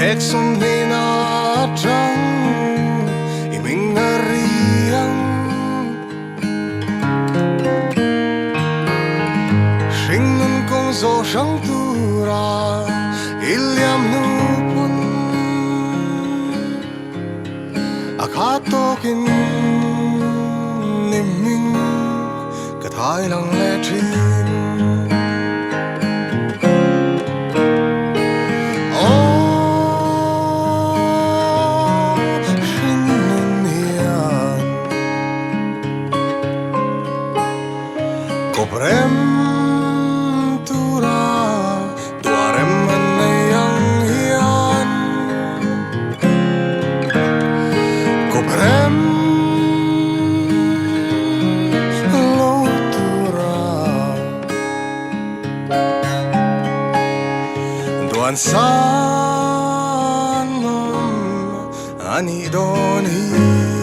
Phek 20 na atang i hming a ri ang. Hringnun kawng zawh hrang tura i liam hnu pawn a khat tawkin ni hming ka thai lang leh thin. Aw, hringnun hian kawp rem tura tuah rem an nei ang hian kawp rem lo tura duan san awm a nih dawn hi.